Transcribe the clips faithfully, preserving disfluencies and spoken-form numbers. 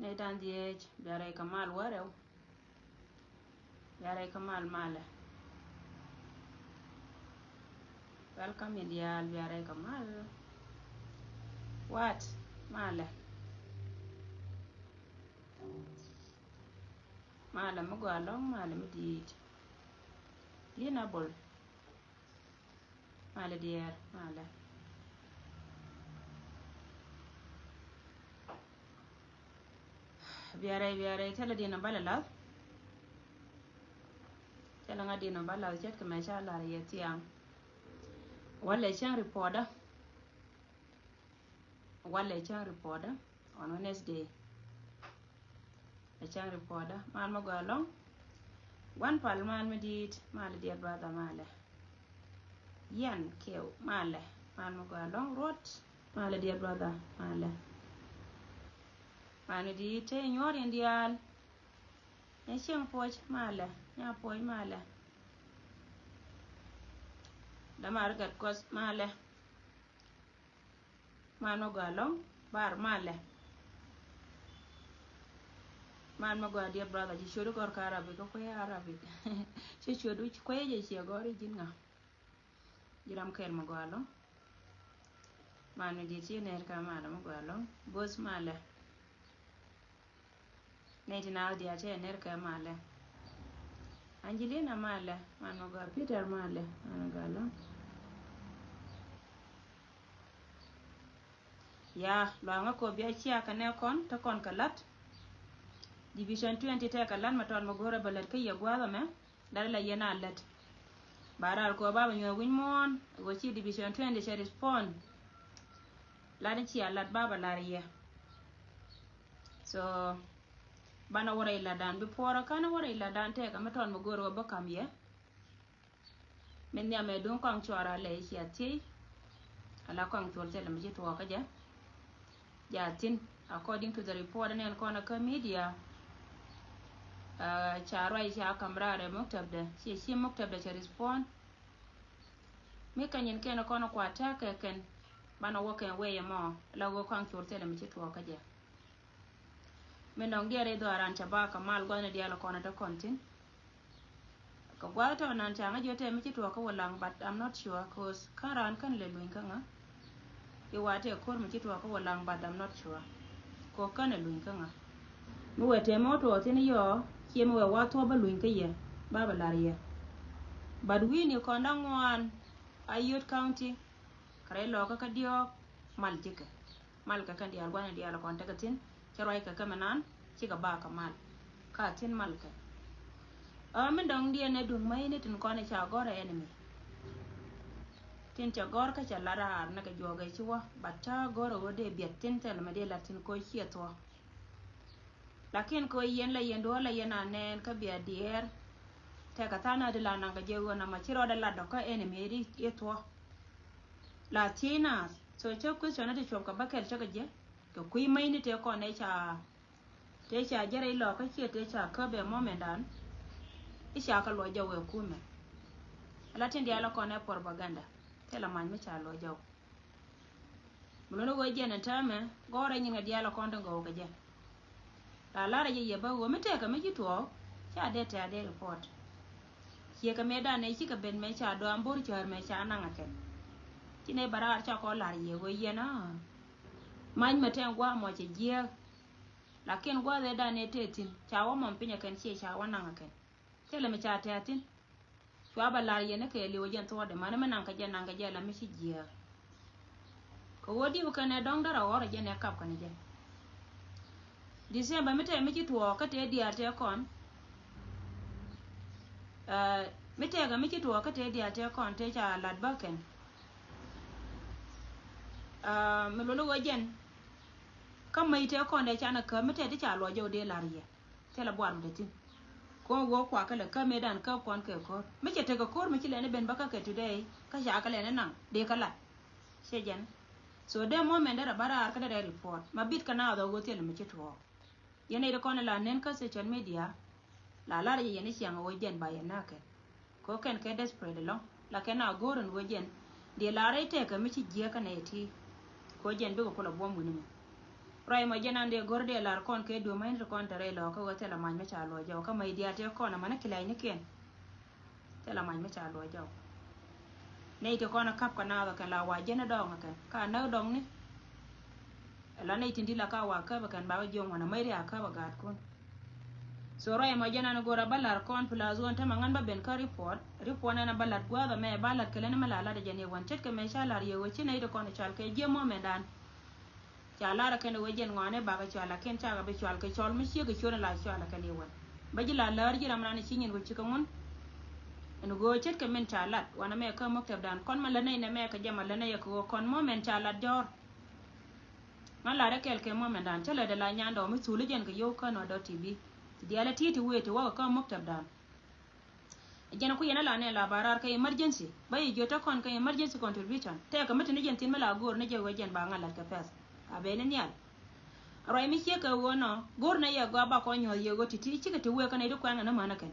Ni dan dhiec, bia rɛy kä mal wärɛw. Bia rɛy kä mal malɛ. Welcome in diaal, bia rɛy kä mal. Wat malɛ. Malɛ mi gɔaa ɛlɔ̱ŋ, malɛ mi di̱i̱t. Linabol. Malɛ diɛɛr, malɛ. Biarɛ, biarɛ, thilɛ di̱n ɔ bä lɛ lath. Thilɛ ŋa di̱n ɔ bä lath ce̱tkɛ mɛ ca lar yɛ thiaŋ. Walɛ cäŋ ripɔtdä. Walɛ cäŋ ripɔtdä on Wednesday. Ɛ cäŋ ripɔtdä, mal mi gɔaa ɛlɔ̱ŋ. Gua̱n pal, mal mi di̱i̱t, mal diɛt brother, malɛ. Yian kiɛw, malɛ, mal mi gɔaa ɛlɔ̱ŋ. Ruɔt, malɛ diɛt brother, malɛ. Mal mi di̱i̱t te nyuɔr in diaal. Nya cieŋ puɔc, malɛ, nya puɔc, malɛ. Dämaar gat kuɔth, malɛ. Man mi gɔaa ɛlɔ̱ŋ, bar malɛ. Man mi gɔaa, dear brother, ci cuɔt i̱ gɔr kä Arabic, kä kuɛ Arabic. Ci cuɔt i̱ kuɛ jɛ ciɛ gɔr i̱ ji̱n ŋa. Ji̱ ram kɛl mi gɔaa ɛlɔ̱ŋ. Man mi di̱i̱t ci nɛr kä malɛ mi gɔaa ɛlɔ̱ŋ. Both malɛ. Nɛy ti naath diaal cɛ nɛr kɛ malɛ. Angelina malɛ, man mi gɔaa, Peter malɛ, man mi gɔaa ɛlɔ̱ŋ. Ya, luaŋä kɔ bia cia kɛ nɛ kɔn, te kɔn kɛ lat. Division twenty te kɛ lat, mɛ tɔt mɛ go̱rɛ bɛ lät kä yɛ gua̱a̱th ɛmɛ. Lat la yɛn a lät. Ba raar kɔ ba bɛ nyuɔ̱th wi̱ny muɔ̱ɔ̱n, ɣöö ci division twenty cɛ respond. Lat ni cia lat ba bɛ lar yɛ. So, banɛ wä rɛy latdan bi puɔrä, kanɛ wä rɛy latdan tɛɛkä mi tɔn mi go̱o̱r wä bä ka̱m yɛ. Min nhiam ɛ duŋ kɔaŋ cuɔr a lɛ i̱ cia thiey. Ala kɔaŋ cuɔr thilɛ mi ci tuɔɔkä jɛ. Ja thi̱n, according to the report nɛn kɔn kä media. Ah, ca ruac ca ka̱m raar ɛ muktabdɛ, ci ci muktabdɛ cɛ respond. Mi kɛ nyin kɛn kɔn kua tɛk kɛ kɛn, banɛ wä kɛn wee ɛmɔ, la wä kɔaŋ cuɔr thilɛ mi ci tuɔɔkä jɛ. Min dɔ̱ŋ diɛɛr i̱ dhɔaaran ca ba kɛ mal gua̱thni diaal kɔn ɛ te kɔn thi̱n. Kɛ gua̱th tɔ̱ nan ca ŋäc yot tɛ mi ci tuɔɔkä wä laŋ, but I'm not sure, 'cause kä raan kän lɛ luny kä ŋa. I̱ wa tɛ ko̱r mi ci tuɔɔkä wä laŋ, but I'm not sure. Kɛ kän lɛ luny kä ŋa. Mi wɛ tɛ mi wä tuɔɔk thi̱n yɔ, ciɛ mi wɛ wa thuɔ̱k bä luny kä yɛ, ba bɛ lar yɛ. But wi̱i̱ni kɔn da̱ŋ ŋuan, Ayod County, kɛ rɛy lɔkä kä diɔ̱ɔ̱k, mal ji̱kɛ. Mal kɛ kɛn diaal gua̱n diaal kɔn tekɛ thi̱n, cä ruac kɛ kɛ mɛ nan, cikɛ ba kɛ mal. Ka thi̱n mal kɛ. Ɛ, min dɔ̱ŋ diɛn ɛ duŋ mäcni tin kɔn ca gɔ̱r ɛ enemy. Tin ca gɔ̱r kä ca lat raar ni kɛ juɔk ɛ ci wä, but ca gɔ̱r ɛ ɣöö dee biɛt thi̱n thil mɛ dee lat thi̱n koc ciɛ thuɔ̱k. Lakin kɛ ɣöö yɛn la yɛn duɔ̱ɔ̱r la yɛn a nɛɛn kä bia diɛɛr. Tɛkɛ tha̱a̱ŋ na di la naŋ kɛ jɛ ɣöö namɔ ci rɔɔdɛ lat dɔ̱kä enemy di i̱ thuɔ̱k. La thiec naath, so cä question ti cuɔp kɛ bäkɛl cä kɛ jɛ, kɛ kui̱ mäcni tëë kɔn ëë ca, tëë ca jɛ rɛy lɔɔkä ciɛ tëë ca käp ɛ moment dan. I̱ ca kɛ luɔc jɔw ɛ kumɛ. Ala tin diaal ɛ kɔn ɛ propaganda. Thilɛ mac mi ca luɔc jɔw. Mi luni ɣöö jɛn ɛ täämɛ, gɔ̱rɛ nyin kɛ diaal ɛ kɔn tin gɔw kɛ jɛ. La larɛ jɛ yɛ bä ɣöö mi tɛkɛ mi ci tuɔɔk, ca dee tɛ̈ a dee report. Ciɛ kɛ mëë danɛ cikɛ ben mëë ca dɔam bo̱r cäär mëë ca naŋ ɛ kɛn. Ci nɛy bä raar ca kɔ lar yɛ ɣöö yɛn a. Mac mɛ tɛn gua̱a̱ mɔ cɛ jiääk. Lakin gua̱a̱th ëë danɛ tëë thi̱n, ca wä mɔm piny ɛ kɛn ciɛ ca wä naŋ ɛ kɛn. Thilɛ mi ca tɛ̈ thi̱n. Cua bä lar yɛn ni kɛɛliw ɛ jɛn thuɔɔdɛ, mani mi naŋ kɛ jɛ, naŋ kɛ jɛ la mi ci jiääk. Kɛ ɣöö diw kɛn ɛ dɔ̱ŋ därɛ ɣɔr ɛ jɛn ɛ kap kɛn ɛ jɛ. December mi tɛɛ mi ci tuɔɔk kä tëë diaal tëë kɔn. Ɛ, mi tɛɛkɛ mi ci tuɔɔk kä tëë diaal tëë kɔn tëë ca lat bä kɛn. Ɛ, mi lol ɣöö jɛn kä mäc tëë kɔn dee canɛ käp mi tɛɛ ti ca luɔc jɔw dee lar yɛ. Thilɛ buar mi te thi̱n. Wä wä kuakä lɛ kä mëëdan kä kɔn kɛ ko̱r. Mi cɛ tekɛ ko̱r mi ci lɛn i̱ ben bä kä kɛ today kä ca kä lɛn i̱ naŋ dee kä lat. Ciɛ jɛn. So dee moment derɛ bä raar kä derɛ report ma bit kä naath ɣöö thilɛ mi ci tuɔɔk. Yɛn nɛy ti kɔn la nen kä social media. La lar yɛ yɛn i̱ ciaŋ ɣöö jɛn ba yɛn nakä. Kɛ ɣöö kɛn kɛ desperate ɛlɔ̱ŋ la kɛn a go̱o̱r ɛn ɣöö jɛn. Diɛ lar rɛy tɛkɛ mi ci jiäkä nɛy ti. Kɛ ɣöö jɛn bikɛ kulɛ buɔ̱m wi̱ni mɛ. Ruac mɔ jɛn an dee go̱r dee lar kɔn kɛ duɔ̱m ma in ti kɔn te rɛy lɔɔkä ɣöö thilɛ mac mi ca luɔc jɔw kä mac diaal tëë kɔn amäni kilɛcnikiɛn. Thilɛ mac mi ca luɔc jɔw. Nɛy ti kɔn a kap kɛ naath ɔ kɛn la wa jiɛn a dɔŋ ɔ kɛn ka näk dɔŋni. Ɛ la nɛy tin di̱t la ka wa käp ɛ kɛn bakɛ jiɔŋ wan a mäc ri a käp ɛ gaatkun. So ruac ɛmɔ jɛn an go̱r a bä la̱r kɔn plus ɣän tämɛ ŋän bä ben kä report. Report nɛn a bä la̱t gua̱a̱th ɛmɛ bä la̱t kɛ lɛn mi la la̱t ɛ jɛn i̱ wan ce̱tkɛ mɛ ca la̱r yɛ ɣöö ci nɛy ti kɔn ɛ cɔal kɛ jiɛ mɔmɛndan. Ca lar ɛ kɛn ɛ wee jɛn ŋɔaani bakɛ cɔal lakin cakɛ bi cɔal kɛ cɔl mi ciek kɛ ciöt ɛ la cɔal ɛ kɛn i̱ wän. Bä ji̱ la läär ji̱ ram ran ɛ ci nyin wec ci kɛ ŋun. Ɛn ɣöö ce̱tkɛ min ca lat wanɛ mɛ kä mäktɛpdan kɔn ma lät nɛy nɛ mɛ kɛ jɛ ma lät nɛy ɛ kɛ ɣöö kɔn mɔ mɛn ca lat jɔ̱ɔ̱r. Ŋa̱ lar ɛ kɛɛl kɛ mɔ mɛndan cä lät ɛ la nyandɔɔ mi thul i̱ jɛn kɛ yio̱w kä nɔ dɔ̱ ti bi. Ti diaal ɛ ti̱i̱ ti wëë ti wäkɛ kä mäktɛpdan. Jɛn ku yɛn a la nɛ la ba raar kɛ emergency ba yi jiöt tä kɔn kɛ emergency contribution tɛkɛ mi ti ni jɛn thin mi la go̱o̱r ni jɛ wee jɛn ba ŋa̱ la̱t kɛ pɛth. A ben ni nhial. Ruac mi ciek kɛ ɣöö nɔ go̱o̱r nɛ yɛ gɔaa ba kɔn nyuɔ̱th yɛ ɣöö ti̱ti̱ cikɛ ti wee kä nɛy ti kuɛŋ ni mänä kɛn.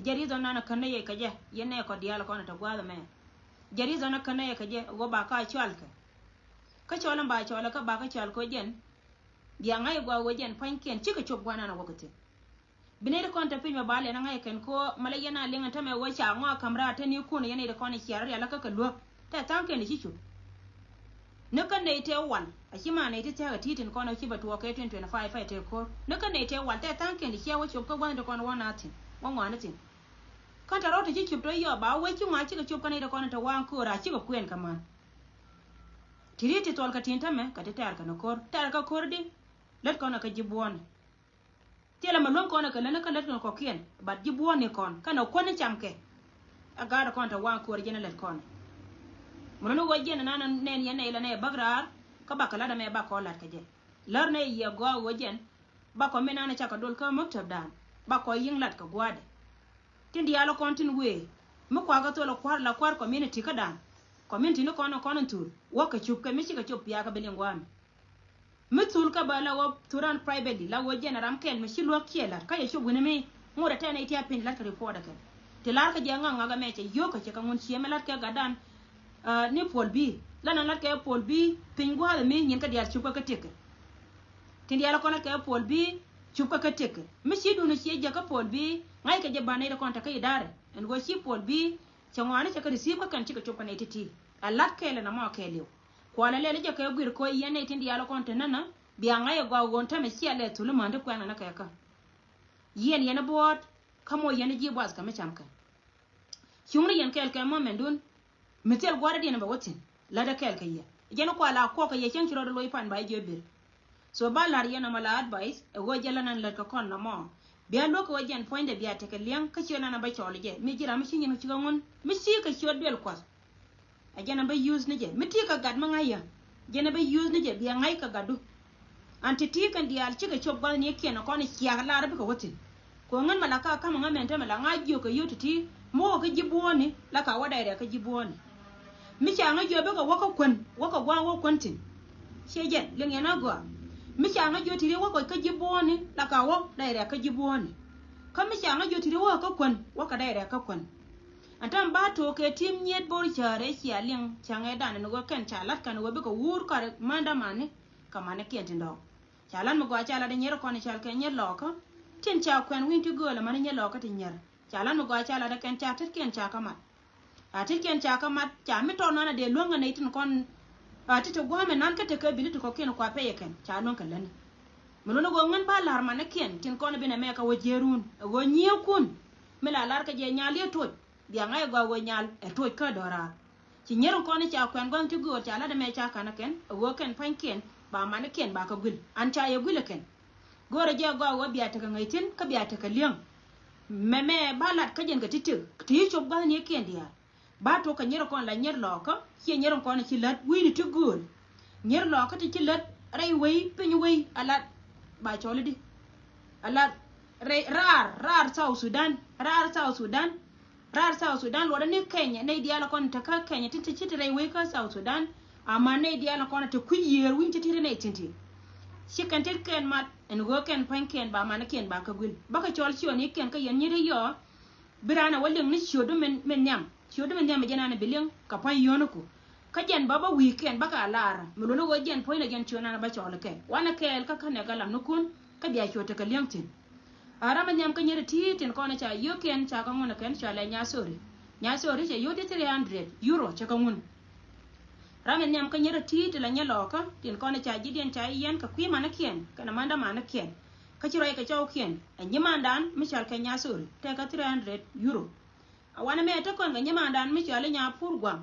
Jɛ ri̱th ɔn nanɛ kän nɛ yɛ kɛ jɛ yɛn nɛ kɔ diaal kɔn ɛ te gua̱a̱th ɛmɛ. Jɛ ri̱th ɔn ɛ kän nɛ yɛ kɛ jɛ ɣöö ba ka cɔalkɛ. Kä cɔl in ba cɔl kä ba kä cɔl kɛ jɛn. Bia ŋa̱c gua wee jɛn pua̱nykiɛn cikɛ cop gua̱nan a wä kä thi̱n. Bi nɛy ti kɔn te piny mɛ ba lɛn a ŋa̱c kɛn ko mɛ la yɛn a liŋ in tämɛ wee ca ŋɔak ka̱m raar te ni kun yɛn nɛy ti kɔn ciɛr rial kä kɛ luäk te tha̱a̱ŋkiɛn ti ci cop. Ni kä nɛy te wal a ci ma nɛy ti thia̱k a ti̱i̱ tin kɔn a ci bɛ tuɔɔk kɛ twenty twenty-five a te ko̱r ni kä nɛy te wal te tha̱a̱ŋkiɛn ti ciɛ wä cop kä gua̱n ti kɔn wä na thi̱n wä ŋɔaani thi̱n. Kä te rɔ̱ ti ci cop te yɔp ba wee ci ŋɔak cikɛ cop kä nɛy ti kɔn te waŋ ko̱r a cikɛ kuɛn kɛ män. Ti ri ti thuɔl kɛ tin tämɛ kɛ ti tɛɛr kɛ ni ko̱r tɛɛr kɛ ko̱r di. Lät kɔn ɛ kä ji̱ buɔ̱ɔ̱ni. Thilɛ mɛ luäŋ kɔn ɛ kɛ läni kä lät kɔn kɔ̱kiɛn bat ji̱ buɔ̱ɔ̱ni kɔn kä nɛ kuäni camkɛ. Ɛ gaat kɔn te waŋ kuäär jiɛn ɛ lät kɔn. Mɛ luni ɣöö jiɛn ɛnan nɛn yɛn nɛy lɛ nɛy bäk raar kä bakɛ la̱t ɛmɛ bakɔ la̱t kɛ jɛ. Lär nɛy yiɛ gɔaa ɣöö jiɛn bakɔ min nanɛ cakɛ dol kä mäktɛpdan bakɔ yi̱ŋ la̱t kɛ gua̱a̱dɛ. Tin diaal ɛ kɔn tin wëë mi kuakä thol ɛ kua̱r la kua̱r community kädan. Community ni kɔn ɛ kɔn in thul wäkɛ cupkɛ mi cikɛ cop piakä bi liŋ gua̱a̱mi. Mi thul kä bä la wä thul ran privately la wä jɛn ram kɛl mi ci luäk ciɛ la̱t kä yɛ cop wi̱ni mi ŋot ɛ tɛn ɛ itiap piny la̱t kɛ report ɛ kɛn. Ti la̱r kä jɛ ŋa̱k ŋa̱k ɛmɛ cɛ yio̱k kɛ cɛ kɛ ŋun ciɛ mi la̱t kɛ gatdan. Ni puɔl bi la na la̱t kɛ puɔl bi piny gua̱a̱th mi nyin kä diaal cupkä kä tiɛkɛ. Tin diaal kɔn la̱t kɛ puɔl bi cupkä kä tiɛkɛ mi ci duni ciɛ jɛ kä puɔl bi ŋa̱c kɛ jɛ ban nɛy ti kɔn te kä idarɛ ɛn wä ci puɔl bi cɛ ŋɔaani cɛ kɛ receive kä kɛn cikɛ cop kä nɛy ti̱ti̱. A la̱t kɛɛl ɛn amɔ kɛɛliw. Kualɛ lɛl jɛ kɛ guir koc yɛn nɛy tin diaal kɔn te nänä bia ŋa̱c ɛ gɔaa ɣöö tämɛ ciɛ lɛ thul i̱ män ti kuɛn ɛn kɛ kä. Yɛn yɛn i̱ buɔɔt kä moc yɛn i̱ ji̱ buath kɛ mi cam kɛ. Cuŋni yɛn kɛɛl kɛ mɔ mɛndun. Mi thil gua̱rä diɛn bɛ wä thi̱n la̱t ɛ kɛɛl kɛ yɛ jɛn i̱ kual a kuɔk kɛ yɛ cäŋ ci rɔɔd i̱ loc pan ba i̱ jiɛ bir. So ba la̱r yɛn ɛmɔ la advice ɛ ɣöö jɛ lä nan lät kɛ kɔn nɔmɔ. Bia luäk kɛ ɣöö jɛn puɔ̱nydɛ bia tekɛ liɛŋ kä ciö nan a bä cɔɔl jɛ mi ji̱ ram mi ci nyin kä cikɛ ŋun mi ci kɛ ciöt duel kuath. Ɛ jɛn a bä use ni jɛ mi ti kɛ gat mi ŋa̱c yä. Jɛn a bä use ni jɛ bia ŋa̱c kɛ gatdu. An ti ti kɛn diaal cikɛ cop gua̱thnikiɛn ɛ kɔn ciak lar bikɛ wä thi̱n. Kɛ ŋän mɛ la ka ka̱mɛ ŋa̱ mɛn te mɛ la ŋa̱c jiök kɛ yio̱w ti ti mi wä kä ji̱ buɔ̱ɔ̱ni la ka wä dɛy rɛk kä ji̱ buɔ̱ɔ̱ni. Mi ca ŋa̱ jiök bikɛ wä kä kuän wä kɛ gua̱a̱ŋ wä kuän thi̱n. Ciɛ jɛn liŋ yɛn a gɔaa. Mi ca ŋa̱ jiök ti ri wä kɛ kä ji̱ buɔ̱ɔ̱ni la ka wä dɛy rɛk kä ji̱ buɔ̱ɔ̱ni. Kä mi ca ŋa̱ jiök ti ri wä kɛ kä kuän wä kɛ dɛy rɛk kä kuän. Ɛn täämɛ ba to̱o̱k kɛ ti̱i̱m nyiet bo̱r cäär ëë cia liŋ cäŋ ëëdan ɛn ɣöö kɛn ca la̱t kɛn ɣöö bikɛ wuur kɔrɛ mändämani kɛ manikiɛn tin dɔ̱ŋ. Ca la̱t mi gɔaa ca la̱t ɛ nyier kɔn i̱ cɔal kɛ nyier lɔɔkä. Tin ca kuɛn wi̱i̱n ti gööl ɛmani nyier lɔɔkä ti nyier. Ca la̱t mi gɔaa ca la̱t ɛ kɛn ca tetkiɛn ca kä mat. A tetkiɛn ca kä mat ca mi tɔt nan a dee luäŋ kɛ nɛy tin kɔn. A ti ti gua̱a̱mɛ nan kä tekɛ bili ti kɔ̱kiɛn kua pɛyɛ kɛn ca luäŋ kɛ lätni. Mi luɔ̱n ɛ ɣöö ŋän ba la̱r manikiɛn tin kɔn bi nɛmɛ kɛ wä jiɛɛrun ɛ ɣöö nyiëëkun. Mi la lar kɛ jɛ nyal yɛ toc bia ŋa̱c ɛ gɔaa ɣöö nyal ɛ toc kä dɔ̱raar. Ci nyier in kɔn i̱ ca kuɛn gua̱n ti göör ca la̱t ɛmɛ ca ka̱n ɛ kɛn ɛ ɣöö kɛn pa̱nykiɛn ba manikiɛn ba kɛ guil an ca yɛ guil ɛ kɛn. Göörä jɛ gɔaa ɣöö bia tekɛ ŋäc thi̱n kä bia tekɛ li̱eŋ. Mɛmɛ ba la̱t kä jɛn kɛ ti̱ti̱ ti cop gua̱thnikiɛn diaal. Ba tok kɛ nyier in kɔn la nyier lɔɔkä ciɛ nyier in kɔn ci lät wi̱i̱ni ti göör. Nyier lɔɔkä ti ci lät rɛy wei piny wei a la̱t. Ba cɔl i̱di a la̱t. Rɛy raar, raar South Sudan, raar South Sudan, raar South Sudan. Luɔtdä ni Kenya, nɛy diaal kɔn te kä Kenya tin te ci te rɛy wec kä South Sudan. Ama nɛy diaal kɔn te kui̱ yiëër wi̱ny te tit nɛy tin ti. Ci kɛn tet kɛn mat ɛn ɣöö kɛn pua̱nykiɛn ba manikiɛn ba kä guil. Bä kɛ cɔl ciötnikiɛn kä yɛn nyi̱t i̱ yɔɔ. Bi raan ɛ wä liŋ ni ciötdu min, min nhiam. Ciötdu min nhiam ɛ jɛn an bi liŋ kɛ pua̱ny yio̱o̱niku. Kä jɛn bä bä wi̱i̱kiɛn bä kɛ a laarä mi luɔ̱ni ɣöö jɛn puɔ̱nydɛ jɛn ciöt an bä cɔɔl kɛ wanɛ kɛɛl kä kä nɛ kɛ lamnikun. Kä bia ciöt tekɛ li̱eŋ thi̱n. A ram min nhiam kä nyiet ɛ ti̱i̱ tin kɔn ca yio̱o̱kiɛn ca kɛ ŋun ɛ kɛn cɔalɛ Nyasori. Nyasori cɛ yio̱o̱ ti three hundred euro cɛ kɛ ŋun. Ram min nhiam kä nyiet ɛ ti̱i̱ ti la nyɛ lɔɔkä tin kɔn ca ji̱diɛn ca yɛn kɛ kui̱ manikiɛn kɛnɛ mandä manikiɛn. Kä ci ruac kɛ cɔwkiɛn ɛ nyimandan mi cɔal kɛ Nyasori tɛkɛ three hundred euro. A wanɛ mɛ te kɔn kɛ nyimandan mi cɔal i̱ Nyapur Guaŋ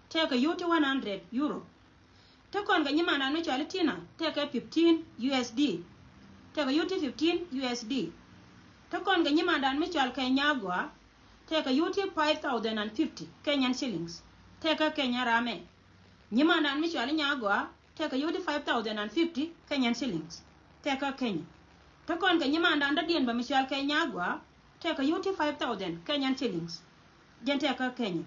tɛkɛ yio̱o̱ ti one hundred euro. Te kɔn kɛ nyimandan mi cɔal i̱ Tina tɛkɛ fifteen U S D. Tɛkɛ yio̱o̱ ti fifteen U S D. Te kɔn kɛ nyimandan mi cɔal kɛ Nyagua tɛkɛ yio̱o̱ ti five thousand and fifty Kenyan shillings. Tɛkɛ Kenya ram ɛ. Nyimandan mi cɔal i̱ Nyagua tɛkɛ yio̱o̱ ti five thousand and fifty Kenyan shillings. Tɛkɛ Kenya. Te kɔn kɛ nyimandan dɔ̱diɛn bä mi cɔal kɛ Nyagua tɛkɛ yio̱o̱ ti five thousand Kenyan shillings. Jɛn tɛkɛ Kenya.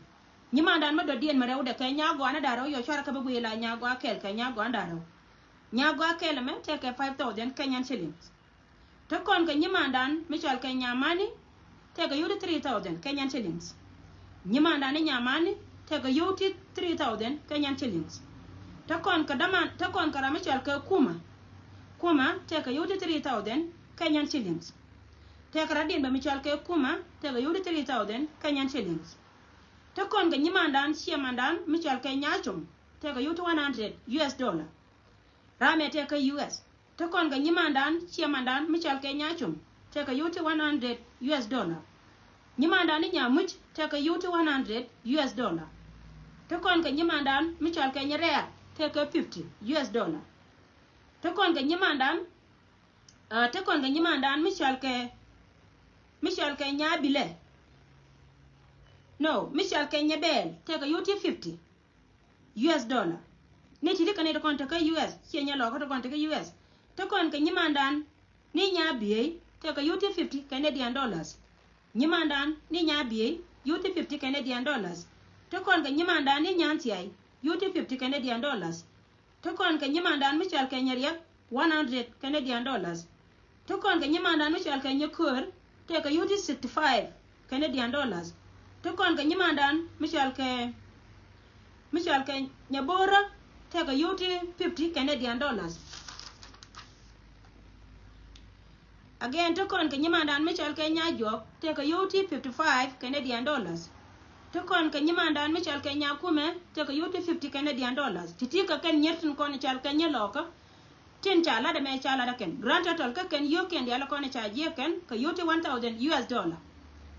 Nyimandan mi dɔ̱diɛn mi rɛwdɛ kɛ Nyagua ni da̱ŋ rɛw, yɔ cuarɛ kä bi guiy la Nyagua kɛl kɛ Nyagua ni da̱ŋ rɛw. Nyagua kɛl ɛmɛ tɛkɛ five thousand Kenyan shillings. Te kɔn kɛ nyimandan mi cɔal kɛ Nyamani tɛkɛ yio̱o̱ ti three thousand Kenyan shillings. Nyimandan ni Nyamani tɛkɛ yio̱o̱ ti three thousand Kenyan shillings. Te kɔn kɛ daman, te kɔn kɛ ram mi cɔal kɛ Kuma. Kuma tɛkɛ yio̱o̱ ti three thousand Kenyan shillings. Tɛkɛ radiɛn bä mi cɔal kɛ Kuma tɛkɛ yio̱o̱ ti three thousand Kenyan shillings. Te kɔn kɛ nyimandan ciɛmandan mi cɔal kɛ Nyacom tɛkɛ yio̱o̱ ti one hundred U S dollar. Ram ɛ tɛkɛ U S. Te kɔn kɛ nyimandan ciɛmandan mi cɔal kɛ Nyacom tɛkɛ yio̱o̱ ti one hundred U S dollar. Nyimandan ni Nyamuc tɛkɛ yio̱o̱ ti one hundred U S dollar. Te kɔn kɛ nyimandan mi cɔal kɛ Nyirɛɛr tɛkɛ fifty U S dollar. Te kɔn kɛ nyimandan, ah, te kɔn kɛ nyimandan mi cɔal kɛ, mi cɔal kɛ Nyabilɛ. No, mi cɔal kɛ Nyɛbɛɛl tɛkɛ yio̱o̱ ti fifty U S dollar. Ni ti ti kɛ ni ti kɔn te kä U S, ciɛ nyɛ lɔkä ti kɔn te kä U S. Te kɔn kɛ nyimandan ni Nyabiey tɛkɛ yio̱o̱ ti fifty Canadian dollars. Nyimandan ni Nyabiey yio̱o̱ ti fifty Canadian dollars. Te kɔn kɛ nyimandan ni Nyanthiay yio̱o̱ ti fifty Canadian dollars. Te kɔn kɛ nyimandan mi cɔal kɛ Nyiriɛk one hundred Canadian dollars. Te kɔn kɛ nyimandan mi cɔal kɛ Nyɛköör tɛkɛ yio̱o̱ ti sixty-five Canadian dollars. Te kɔn kɛ nyimandan mi cɔal kɛ, mi cɔal kɛ Nyɛbo̱o̱rä tɛkɛ yio̱o̱ ti fifty Canadian dollars. Again, te kɔn kɛ nyimandan mi cɔal kɛ Nyajuɔk tɛkɛ yio̱o̱ ti fifty-five Canadian dollars. Te kɔn kɛ nyimandan mi cɔal kɛ Nyakumɛ tɛkɛ yio̱o̱ ti fifty Canadian dollars. Ti ti kɛ kɛn nyier tin kɔn cɔal kɛ Nyɛlɔkä. Tin ca lat ɛmɛ ca lat ɛ kɛn. Grand total kä kɛn yio̱o̱kiɛn diaal kɔn ca jiɛk kɛn kɛ yio̱o̱ ti one thousand U S dollar.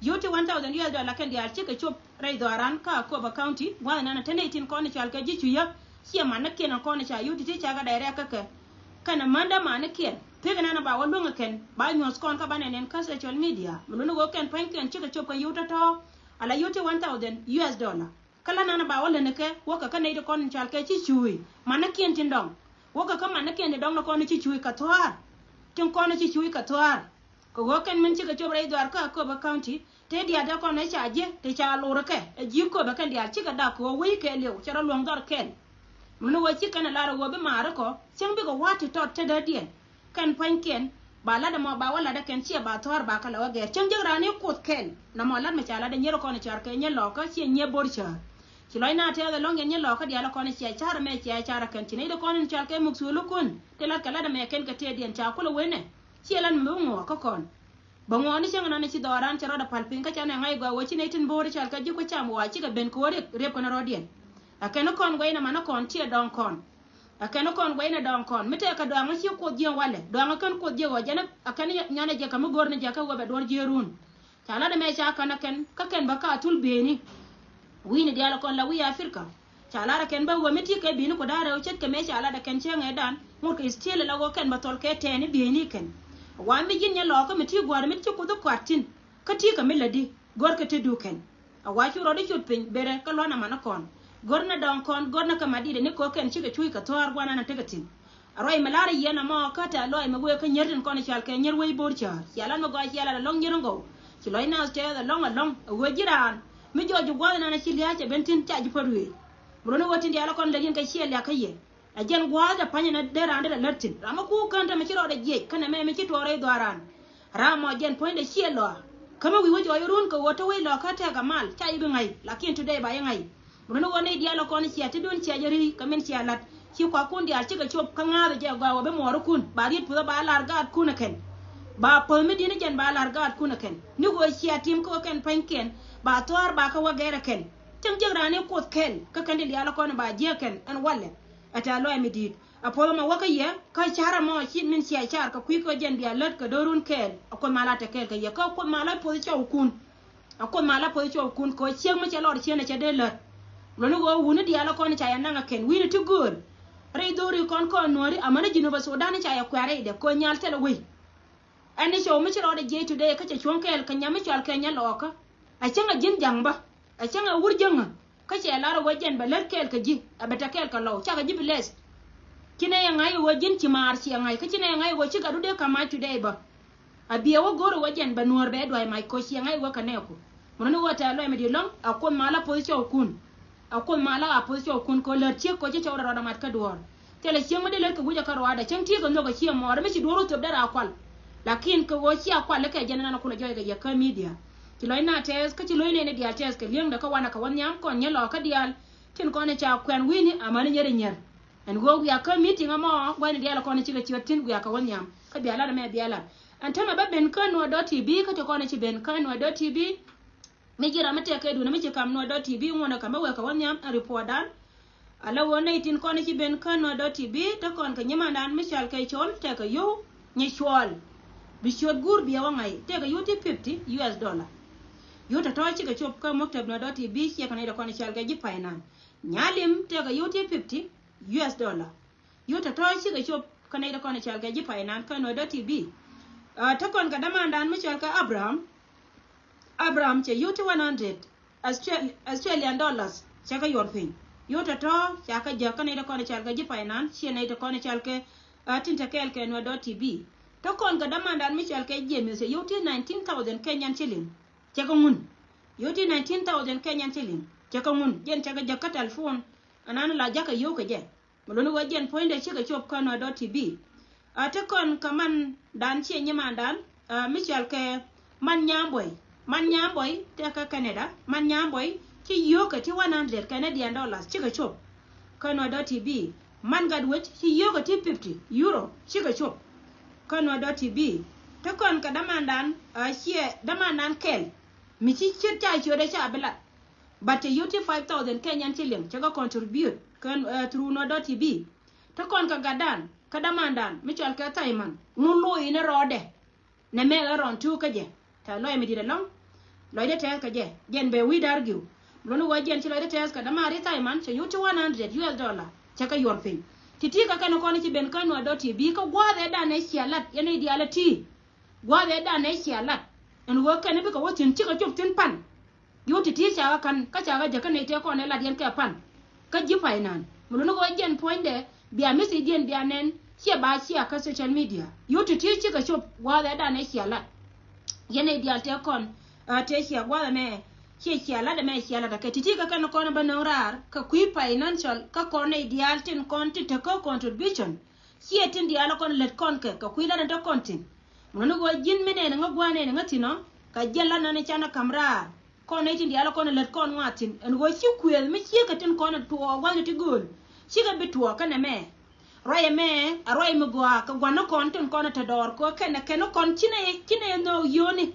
Yio̱o̱ ti one thousand U S dollar kɛn diaal cikɛ cop rɛy dhɔaran kä Akobo County. Gua̱th ɛnɛn te nɛy tin kɔn cɔal kɛ ji̱ cucä. Ciɛ manikiɛn kɔn ca yio̱o̱ ti ti ca kɛ direct kä kɛ. Kɛn amanda manikiɛn pek ɛnɛn ba wä luäŋ ɛ kɛn ba nyuɔ̱th kɔn kä ba nɛn ɛn kä social media. Mi luni ɣöö kɛn pua̱nykiɛn cikɛ cop kɛ yio̱o̱ tɔ̱tɔ̱. Ala yio̱o̱ ti one thousand U S dollar. Kä la nan ba wä leni kɛ wä kɛ kä nɛy ti kɔn in cɔal kɛ ci cuuc manikiɛn tin dɔŋ. Wä kɛ kä manikiɛn tin dɔŋ ni kɔn in ci cuuc kɛ thua̱a̱r. Tin kɔn in ci cuuc kɛ thua̱a̱r. Kɛ ɣöö kɛn min cikɛ cop rɛy dhɔaar kä Akobo County te diaal te kɔn in ca ji̱ te ca lor kɛ ɛ ji̱ Akobo kɛn diaal cikɛ dak kɛ ɣöö wec kɛɛliw cɛ rɔ luɔ̱ŋ dhɔr kɛn. Muni ɣöö ci kɛn ɛ lar ɛ ɣöö bi maari kɔ cäŋ bikɛ wa̱a̱ ti tɔt te dädiɛn. Kɛn pua̱nykiɛn ba lat ɛmɔ ba wä lat ɛ kɛn ciɛ ba thɔ̱ɔ̱r ba kɛ lɛ wä gɛr cäŋ jek raan i̱ kuoth kɛn. Namɔ lat mɛ ca lat ɛ nyier kɔn ɛ cɔar kɛ nyier lɔkä ciɛ nyier bo̱r cäär. Ci lɔc na tɛth ɛlɔ̱ŋ yɛn nyier lɔkä diaal ɛ kɔn ɛ ciɛ ca̱r ɛmɛ ciɛ ca̱r ɛ kɛn ci nɛy dee kɔn in cɔal kɛ muk thuëël ikun. Ti lat kɛ lat ɛmɛ kɛn kɛ tëëdiɛn ca kulɛ wen ɛ ciɛ lat mɛ bi ŋuɔɔk kä kɔn. Bä ŋuɔɔni cäŋ nɔni ci dhɔran cɛ rɔɔdɛ pal piny kä canɛ ŋa̱c gɔaa wee ci nɛy tin bo̱o̱ri cɔal kɛ ji̱ kuec cam waa cikɛ ben kɛ wä riep riep kɛn rɔɔdiɛn. Ɛ kɛn kɔn guɛy nɛ man kɔn ciɛ dɔŋ kɔn. Ɛ kɛn kɔn guɛy nɛ dɔŋ kɔn mi tɛɛkɛ dɔaŋä ci kuoth jiɛn walɛ dɔaŋä kɛn kuoth jiɛk ɣɔɔ jɛn ɛ kɛn nyɔnɛ jɛ kɛ mi go̱o̱r ni jɛ kɛ wä bɛ duɔ̱r jiɛɛrun. Ca lat ɛmɛ ca kän ɛ kɛn kä kɛn bä ka thul beni. Wi̱i̱ni diaal kɔn la wi̱i̱ Africa. Ca lar ɛ kɛn bä wä mi ti kɛ bi̱i̱ni ku da̱a̱ rɛw ce̱tkɛ mëë ca lat ɛ kɛn cäŋ ɛ dan ŋot kɛ istiëël ɛ la wä kɛn bä thɔl kɛ tɛɛni bi̱i̱ni kɛn. Wa mi ji̱n nyɛ lɔɔkä mi ti gua̱a̱r mi ti kuth i̱ kua̱t thi̱n. Kä ti kɛ mi lätdi gɔ̱rkɛ te du kɛn. A wa cu rɔɔd i̱ cut piny berɛ kä luɔ̱n aman ɛ kɔn. Gɔ̱r nɛ dɔ̱ŋ kɔn gɔ̱r nɛ kɛ mat di̱t ɛ ni ko̱ kɛn cikɛ cuuc kɛ thua̱a̱r gua̱n an ɛ tekɛ thi̱n. A ruac mi lar i̱ yɛn amɔ kä tɛ̈th lɔc mi wëë kä nyier tin kɔn i̱ cɔal kɛ nyier wec bo̱r cäär. Cia lat mi gɔaa cia lat alɔŋ nyier in gɔw. Ci lɔc naath tɛth alɔŋ alɔŋ. A wee ji̱ raan mi jɔɔc ji̱ gua̱th inan a ci lia̱a̱ cɛ ben thi̱n ca ji̱ päl ruëëc. Mi luɔ̱n i̱ ɣöö tin diaal ɛ kɔn lät yɛn kɛ ciɛ liak kä yɛ. A jɛn gua̱a̱th dee pa̱ny ɛn a dee raan dee la lät thi̱n. Ram mi kuuk kän te mi ci rɔɔdɛ jiɛc kä nɛmɛ mi ci tuɔɔk rɛy dhɔaaran. Ram mɔ jɛn puɔ̱nydɛ ciɛ lɔa. Kä mi wi̱i̱ wä jɔɔc run kɛ ɣöö te wec lɔa kä tɛk a mal ca ji̱ bi ŋa̱c. Lakin today ba ji̱ ŋa̱c. Mi luɔ̱n i̱ ɣöö nɛy diaal ɛ kɔn cia ti duun cia jɛ ri̱i̱ kɛ min cia la̱t. Ci kuakun diaal cikɛ cop kä ŋa̱a̱th jɛ gɔaa wä bi muɔɔrikun ba riet puthä ba lar gaatkun ɛ kɛn. Ba päth mi di̱t ni jɛn ba lar gaatkun ɛ kɛn ni ɣöö cia tim kä wä kɛn pa̱nykiɛn ba thua̱a̱r ba kä wä gɛr ɛ kɛn. Cäŋ jiäk raan i̱ kuoth kɛl kä kɛn tin diaal ɛ kɔn ba jiäk kɛn ɛn walɛ. Ɛ tɛ̈th lɔaac mi di̱i̱t a puɔth ɛmɔ wä kä yɛ kä ca̱r ɛmɔ ci min cia ca̱r kɛ kui̱ kä jɛn bia lät kɛ do̱run kɛɛl. A kuoth ma la te kɛɛl kɛ yɛ kä kuoth ma la puɔth cɔwkun. A kuoth ma la puɔth cɔwkun kɛ ɣöö ciek mi cɛ lɔr cieen ɛ cɛ dee lät. Luɔ̱n i̱ ɣöö wuni diaal ɛ kɔn ca yɛ naŋ ɛ kɛn wi̱i̱ni ti gööl. Rɛy dho̱ri kɔn kɔn nuääri amäni Jinub Sudan ca yɛ kuɛ̈r rɛydɛ kɛ ɣöö nyal thilɛ wei. Ɛn ni cɔw mi ci rɔɔdɛ jiɛc today kä cɛ cuɔ̱ŋ kɛɛl kɛ nyam mi cɔal kɛ nyɛ lɔɔkä. A cäŋ a ji̱n ja̱ŋ bä a cäŋ a wur jäŋä. Kä cɛ lar ɛ ɣöö jɛn bɛ lät kɛɛl kɛ ji̱ a bɛ te kɛɛl kɛ lɔw cakɛ ji̱ bi lɛth. Ci nɛy ɛ ŋa̱c ɛ ɣöö ji̱n ci maar ci ɛ ŋa̱c kä ci nɛy ɛ ŋa̱c ɛ ɣöö ci gat wut dee ka̱m mac today bä. A biɛ wä go̱r ɛ ɣöö jɛn bɛ nuäär bɛ dua̱c mac koc ci ɛ ŋa̱c ɛ ɣöö kɛ nɛɛku. Mun ni ɣöö tɛ̈th lɔaac mi di̱i̱t lɔ̱ŋ a kuoth ma la puɔth cɔwkun. A kuoth ma la a puɔth cɔwkun kɛ ɣöö lät ciek koc ci cɔw rɛ rɔɔdɛ mat kä duɔ̱ɔ̱r. Thilɛ cieŋ mi dee lät kɛ wi̱cɛ kä ruaadɛ cäŋ ti̱i̱ kɛ nhök a ciɛ mɔɔrɛ mi ci duɔ̱ɔ̱r wä thöp dee raa kual. Lakin kɛ ɣöö cia kual kɛ jɛn ɛn an a kulɛ jɔc kɛ yɛ kä media. Ci lɔc na tɛth kä ci lo̱c nɛy ni diaal tɛth kɛ li̱eŋdɛ kä wanɛ kɛ wä nhiam kɔn nyɛ lɔɔkä diaal. Tin kɔn ca kuɛn wi̱i̱ni amäni nyier i̱ nyier. Ɛn ɣöö wiak kä meeting ɛmɔ gua̱cni diaal kɔn cikɛ ciöt thi̱n wiak kɛ wä nhiam kä bia lat ɛmɛ bia lat. Ɛn täämɛ bä ben kä Nuer dot T V kä ti kɔn ci ben kä Nuer dot T V. Mi ji̱ ram mi tɛk kɛ duundɛ mi ci ka̱m Nuer dot T V ŋuɔ̱nɛ ka̱m bä wek kɛ wä nhiam ɛn report dan. Ala ɣöö nɛy tin kɔn ci ben kä Nuer dot T V te kɔn kɛ nyimandan mi cɔal kɛ Col tɛkɛ yio̱w nyi cuɔl. Bi ciöt guur biɛ wä ŋa̱c tɛkɛ yio̱w ti fifty U S dollar. Yio̱w tɔ̱tɔ̱ cikɛ cop kä muktab Nuer dot T V ciɛ kɛ nɛy te kɔn cɔal kɛ ji̱ paynan. Nyalim tɛkɛ yio̱w ti fifty U S dollar. Yio̱w tɔ̱tɔ̱ cikɛ cop kä nɛy te kɔn cɔal kɛ ji̱ paynan kä Nuer dot T V. Ah, te kɔn kɛ dämandan mi cɔal kɛ Abraham. Abraham cɛ yio̱w ti one hundred Australian dollars cɛ kɛ yuɔr piny. Yio̱w tɔ̱tɔ̱ ca kɛ jäk kä nɛy te kɔn cɔal kɛ ji̱ paynan ciɛ nɛy te kɔn cɔal kɛ, ah, tin te kɛɛl kɛ Nuer dot T V. Te kɔn kɛ dämandan mi cɔal kɛ James cɛ yio̱w ti nineteen thousand Kenyan shilling. Cɛ kɛ ŋun. Yio̱w ti nineteen thousand Kenyan shilling cɛ kɛ ŋun jɛn cɛ kɛ jäk kä telephone. Anan la jakä yio̱w kɛ jɛ. Mi luni wä jɛn puɔ̱nydɛ cikɛ cop kä Nuer dot T V. A te kɔn kɛ mandan ciɛ nyimandan, a, mi cɔal kɛ Man Nyambɔy. Man Nyambɔy tɛkɛ Canada. Man Nyambɔy ci yio̱wkɛ ti one hundred Canadian dollars cikɛ cop kä Nuer dot T V. Man Gatwec ci yio̱wkɛ ti fifty euro cikɛ cop kä Nuer dot T V. Te kɔn kɛ dämandan, a, ciɛ dämandan kɛl mi ci ce̱t ca ciötdɛ ca bi lat. But cɛ yio̱w ti five thousand Kenyan shilling cɛ kɛ contribute kä, eh, through Nuer dot T V. Te kɔn kɛ gatdan kä dämandan mi cɔal kɛ Thaiman ŋun lo̱c in rɔɔdɛ. Nɛ mɛ ɣä rɔn tuuk kä jɛ. Tɛ̈th lɔaac mi di̱t ɛlɔ̱ŋ. Lɔcdɛ tɛth kɛ jɛ jɛn bɛ wi̱i̱ da̱r gi̱w. Luni wä jɛn ci lɔcdɛ tɛth kɛ däman ri Thaiman cɛ yio̱w ti one hundred U S dollar cɛ kɛ yuɔr piny. Ti̱ti̱ kɛ kɛn kɔn ci ben kä Nuer dot T V kä gua̱a̱th ɛ dan ɛ cia lat yɛn i̱ diaal ɛ ti̱i̱. Gua̱a̱th ɛ dan ɛ cia lat ɛn ɣöö kɛn bikɛ wä thi̱n cikɛ cop thi̱n pan. Yio̱w ti̱ti̱ ca ɣä ka̱n kä ca ɣä jäk kä nɛy tëë kɔn ɛ lat yɛn kɛ pan. Kä ji̱ paynan mi luni ɣöö jɛn puɔ̱nydɛ bia message diɛn bia nɛn ciɛ ba cia kä social media. Yio̱w ti̱ti̱ cikɛ cop gua̱a̱th ɛ dan ɛ cia lat. Yɛn nɛy diaal tëë kɔn, ɛ, tëë cia gua̱a̱th ɛmɛ ciɛ cia lat ɛmɛ cia lat ɛ kɛ ti̱ti̱ kä kɛn kɔn bä nöŋ raar kɛ kui̱ financial kä kɔn nɛy diaal tin kɔn tin te kä contribution. Ciɛ tin diaal kɔn lät kɔn kɛ kɛ kui̱ lat ɛn te kɔn thi̱n. Mi luni ɣöö ji̱n mi nɛn ŋä gua̱a̱n nɛn ŋä thi̱n ɔ kɛ jiɛn lat nani canɛ ka̱m raar. Kɔn nɛy tin diaal kɔn lät kɔn ŋɔaathin ɛn ɣöö ci kuëëth mi ciekɛ tin kɔn tuɔɔk gua̱thni ti gööl. Cikɛ bi tuɔɔk kɛnɛ mɛ. Ruac ɛmɛ ɛ ruac mi gɔaa kɛ gua̱n ni kɔn tin kɔn te dɔɔr kɛ kɛnɛ kɛn ni kɔn ci nɛ ci nɛ nhöök yio̱o̱ni.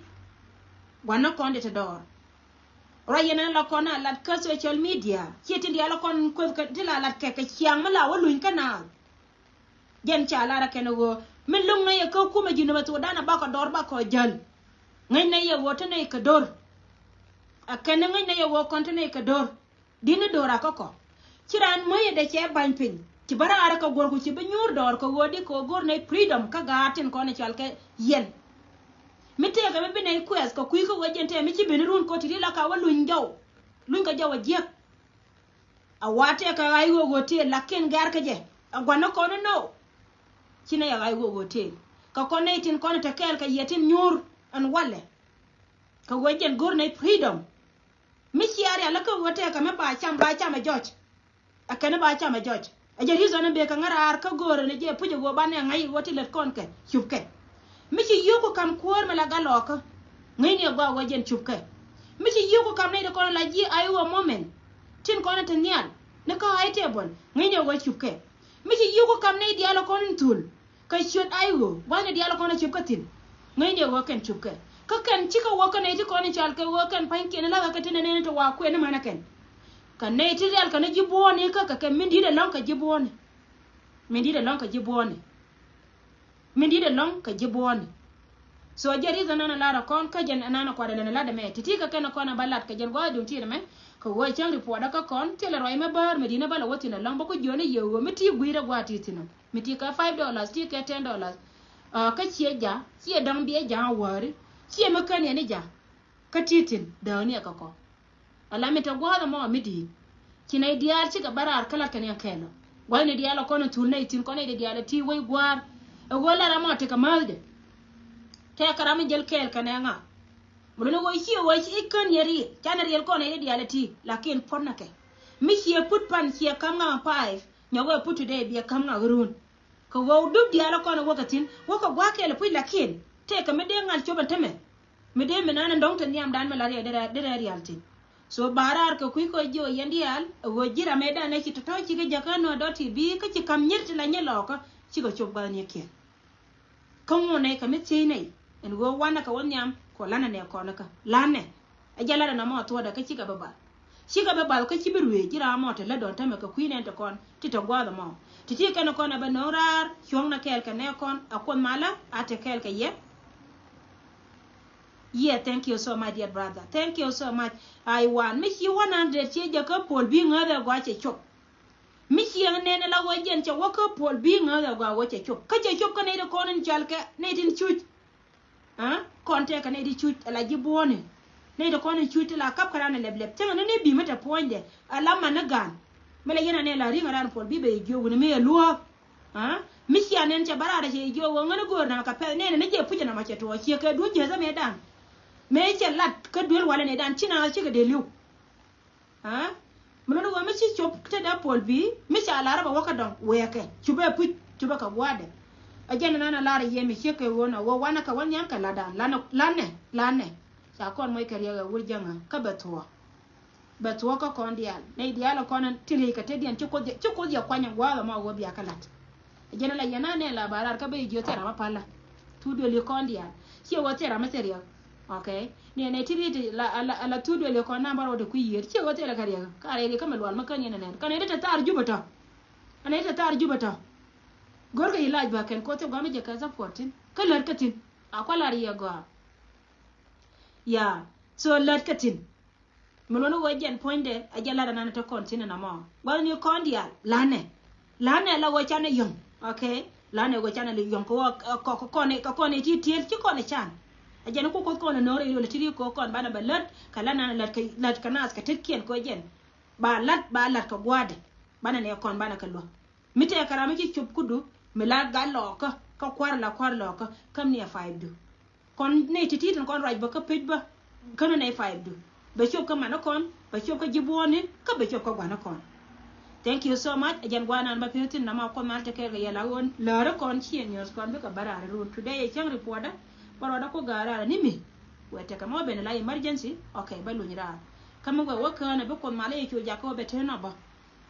Gua̱n ni kɔn ti te dɔɔr. Ruac yɛn ɛn la kɔn a lat kä social media ciɛ tin diaal kɔn kueth kɛ ti la lat kɛ kɛ ciaŋ mi la wä luny kä naath. Jɛn ca lar ɛ kɛn ɛ ɣöö min lo̱ŋ nɛy ɛ kä kumɛ ji̱ nöbɛ thokdan ɛ bakɔ dɔr bakɔ jäl. Ŋäc nɛy ɛ ɣöö te nɛy kɛ do̱r. Ɛ kɛn ɛ ŋäc nɛy ɛ ɣöö kɔn te nɛy kɛ do̱r. Di̱t ni do̱r akä kɔ. Ci raan muɔ̱c yɛ dee cɛ ba̱ny piny ci bä raar ɛ kɛ guɔ̱r ku ci bi nyuur dɔɔr kɛ ɣöö di kɛ ɣöö go̱r nɛy freedom kä gaat tin kɔn ɛ cɔal kɛ yɛn. Mi tëëkɛ mi bi nɛy kuɛth kɛ kui̱ kä ɣöö jɛn tëë mi ci ben run kɔ ti ri la ka wä luny jɔw. Luny kɛ jɔw ɛ jiäk. A wa tëëkɛ ɣa̱c ɣöö ɣöö tëë lakin gɛ̈r kä jɛ. A gua̱n ni kɔn ni nɔw. Ci nɛy a ɣa̱c ɣöö ɣöö tëël kɛ kɔn nɛy tin kɔn te kɛɛl kɛ yɛ tin nyuur ɛn walɛ. Kɛ ɣöö jɛn go̱r nɛy freedom. Mi cia rial lä kä ɣöö tëëkɛ mi ba cam, ba cam ɛ jɔc. Ɛ kɛn ba cam ɛ jɔc. Ɛ jɛ reason in bëë kɛ ŋäraar kä go̱o̱rä ni jɛ puc ɛ ɣöö banɛ ŋa̱c ɣöö ti lät kɔn kɛ cupkɛ. Mi ci yio̱ku ka̱m kuäär mi la gat lɔɔkä, ŋäcni ɛ gɔaa ɣöö jɛn cupkɛ. Mi ci yio̱ku ka̱m nɛy ti kɔn la ji̱ ay ɣöö moment tin kɔn te nhial ni kä ay table, ŋäcni ɛ ɣöö cupkɛ. Mi ci yio̱ku ka̱m nɛy diaal ɛ kɔn in thul kɛ ciöt ay ɣöö gua̱thni diaal ɛ kɔn ɛ cupkɛ thi̱n, ŋäcni ɛ ɣöö kɛn cupkɛ. Kä kɛn cikɛ wä kä nɛy ti kɔn in cal kɛ ɣöö kɛn pa̱nykiɛn in la̱thä kɛ ti nɛnɛni ti wa kuɛn ni mänä kɛn. Kɛ nɛy ti rial kɛ ni ji̱ buɔ̱ɔ̱ni kä kɛ kɛ min di̱t ɛlɔ̱ŋ kɛ ji̱ buɔ̱ɔ̱ni. Min di̱t ɛlɔ̱ŋ kɛ ji̱ buɔ̱ɔ̱ni. Min di̱t ɛlɔ̱ŋ kɛ ji̱ buɔ̱ɔ̱ni. So jɛ reason ɛn a lar ɛ kɔn kä jɛn ɛn an a kuat ɛlɛn ɛ lat ɛmɛ. Ti̱ti̱ kɛ kɛn ɛ kɔn ɛ ba lat kɛ jɛn gua̱a̱th duŋ ti̱t ɛmɛ. Kɛ ɣöö cäŋ report ɛ kä kɔn thilɛ ruac mɛ bäär mɛ di̱t ni bä lɛ wä thi̱n ɛlɔ̱ŋ bä ku jiöni yɛ ɣöö mi ti gui̱i̱r ɛ gua̱a̱th ti̱t thi̱n ɔ. Mi ti kɛ five dollars, ti kɛ ten dollars. Kä ciɛ ja̱, ciɛ da̱ŋ biɛ ja̱ a wäri. Ciɛ mi kän yɛn i̱ ja̱. Kä ti thi̱n dääk ni ɛ kɛ kɔ. Ala mi te gua̱a̱th ɛmɔ mi di̱i̱t. Ci nɛy diaal cikɛ bä raar kä lat kɛ ni ɛ kɛɛl ɔ. Gua̱thni diaal ɛ kɔn in thul nɛy thi̱n kɔn nɛy di diaal ɛ ti wec gua̱a̱r. Ɛ ɣöö lat ɛmɔ tekɛ määthdɛ. Tɛkɛ ram mi jäl kɛɛl kɛ nɛ ŋa. Mi luni ɣöö ciɛ ɣöö ci i̱ kän yɛ riɛl canɛ riɛl kɔn nɛy di diaal ɛ ti. Lakin puɔ̱t nɛ kɛ mi ciɛ put pan ciɛ ka̱m ŋa five nyɔk ɛ put today biɛ ka̱m ŋa ɣä run. Kɛ ɣöö dup diaal ɛ kɔn ɛ wäkɛ thi̱n wäkɛ gua̱a̱k kɛɛl ɛ puc lakin tëëkɛ mi dee ŋa̱l cop ɛn tämɛ. Mi dee mi naan ɛn dɔ̱ŋ te nhiamdan mi la riɛk derɛ rial thi̱n. So ba raar kɛ kui̱ kɔ jiök yɛn diaal ɛ ɣöö ji̱ ram ëëdan ɛ ci tɔ̱tɔ̱ cikɛ jäkä nöö dɔ̱t ti bi̱i̱ kä ci ka̱m nyier ti la nyier lɔɔkä. Cikɛ cop gua̱a̱th ni kiɛn. Kä ŋuɔ̱n nɛy kɛ mi thiec nɛy ɛn ɣöö wanɛ kɛ wä nhiam kɔ lanɛ nɛ kɔn kä lanɛ. Ɛ jɛ lat ɛn amɔ thuɔ̱ɔ̱dɛ kä cikɛ bä bath. Cikɛ bä bath kä ci bi ruëëc ji̱ ram mɔ te lät dɔ̱ŋ tämɛ kɛ kui̱ nɛn te kɔn ti te gua̱a̱th ɛmɔ. Ti ti kɛn kɔn ɛ bɛ no̱o̱ŋ raar cuɔ̱ŋnɛ kɛɛl kɛ nɛ kɔn a kuoth malä a te kɛɛl kɛ yɛ. Yeah, thank you so much, dear brother. Thank you so much. Ai wan mi ci one hundred ci jɛ kä puɔl bi ŋäth ɛ gɔaa cɛ cop. Mi ci ɛŋ nɛn ɛ la wä jɛn cɛ wä kä puɔl bi ŋäth ɛ gɔaa wä cɛ cop kä cɛ cop kä nɛy ti kɔn in cɔal kɛ nɛy tin cuc. Aa kɔn tɛkɛ nɛy ti cuc ala ji̱ buɔ̱ɔ̱ni. Nɛy ti kɔn in cuc ti la kap kä ran ɛ lɛp lɛp cäŋɛ ni ni bi mi te puɔ̱nydɛ ala man ni gan. Mi la yɛn anɛ la ri̱ŋ ran puɔl bi bɛ jiök wi̱ni mi ɛ luɔ̱ɔ̱k. Aa mi cia nɛn cɛ bä raar cɛ jiök wä ŋäni go̱o̱r namɛ kɛ pɛth nɛn ni jɛ puc namɛ cɛ tuɔɔk ciɛ kɛ duun ji̱ ɛ thämɛ dan. Mëë cɛ lat kä duel walɛ nɛ dan ci na cikɛ dee li̱w. Aa mi luni wä mi ci cop te dee puɔl bi mi ca lar bɛ wä kä dɔŋ wɛɛkɛ cupɛ puc cupɛ kɛ gua̱dɛ. Ɛ jɛn nan a lar yɛ mi ciek kɛ ɣöö na wä wanɛ kɛ wä nhiam kɛ latdan lanɛ lanɛ lanɛ. Ca kɔn moc kɛ riɛk ɛ wur jäŋä kä bɛ thuɔɔk. Bɛ thuɔɔk kä kɔn diaal nɛy diaal ɛ kɔn ti riec kɛ tetdiɛn ci kuoth yɛ kuany ɛ gua̱a̱th ɛmɔ wä bia kä lat. Ɛ jɛn la yɛn anɛ la ba lar kä bɛ jiö thil ram a pala. Thuk duël yi kɔn diaal ciɛ wä thil ram a thil riɛk. Ok. Ni ɛn ɛ ti riet la la la thuk duël yi kɔn nambar wä te kui̱ yiëër ciɛ wä thil ɛ kɛ riɛk ka rɛy riɛk kä mi lual mi kän yɛn ɛnɛn kän ɛ ti te thar jupɛ tɔ. Ɛn ɛ ti te thar jupɛ tɔ. Go̱rkɛ yi lac ba kɛn koth cɛ gua̱a̱m mi jɛ kɛ support thi̱n kä lät kä thi̱n. A kualar yɛ gɔaa. Ya. So lät kä thi̱n. Mi luɔ̱ni ɣöö jɛn puɔ̱nydɛ a jɛ lat anan te kɔn thi̱n ɛn amɔ gua̱thni kɔn diaal lanɛ. Lanɛ la ɣöö canɛ yɔ̱ŋ. Ok. Lanɛ ɣöö canɛ li yɔ̱ŋ kɛ ɣöö kɛ kɔn kɛ kɔn ti tiel ci kɔn can. A jɛn ku kuoth kɔn no̱r i̱ ɣöö ti ri kɔ kɔn banɛ bɛ lät kɛ la nan lät kɛ lät kɛ nath kɛ tetkiɛn kɛ jɛn. Ba lat ba lat kɛ gua̱dɛ banɛ nɛ kɔn banɛ kɛ luäk. Mi tɛkɛ ram mi ci cop kudu mi la gat lɔɔkä kä kua̱r la kua̱r lɔɔkä käm ni a five du. Kɔn nɛy ti̱ti̱ tin kɔn ruac bä kä pec bä. Känä nɛy five du bɛ cop kä man kɔn bɛ cop kä ji̱ buɔ̱ɔ̱ni kä bɛ cop kä gua̱n kɔn. Thank you so much. Ɛ jɛn gua̱a̱r nan bä pi̱w thi̱n namɔ kuɔth mal tekɛɛl kɛ yɛ la ɣöö läärä kɔn ciɛ news kɔn bikɛ bä raar run today ɛ cäŋ reporter. Bä rɔɔdä ku ga̱a̱r raar ni mi. Wɛ tekɛ mɔ ben la emergency. Ok bä luny raar. Kä mi wɛ wä kään ɛ bi kuɔth mal ɛ yɛ cu jakä wä bɛ te nɔ bä.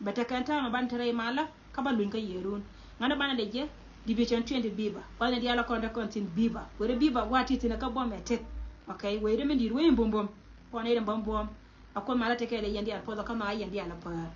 Bɛ tekɛn täämɛ ban te rɛy malä kä ba luny kä yierun. Ŋa̱n ɛ banɛ dee jɛ division twenty biba kuath ni diaal ɛ kɔn te kɔn thi̱n biba weri biba gua̱a̱t ti thi̱n ɛ kä buɔmɛ tet. Ok weri mi di̱i̱t weri buɔm buɔm. Kɔn ɛ ri buɔm buɔm. A kuoth malä tekɛ dee yɛn diaal puɔth ɛ kä ma yɛn diaal ɛ päär.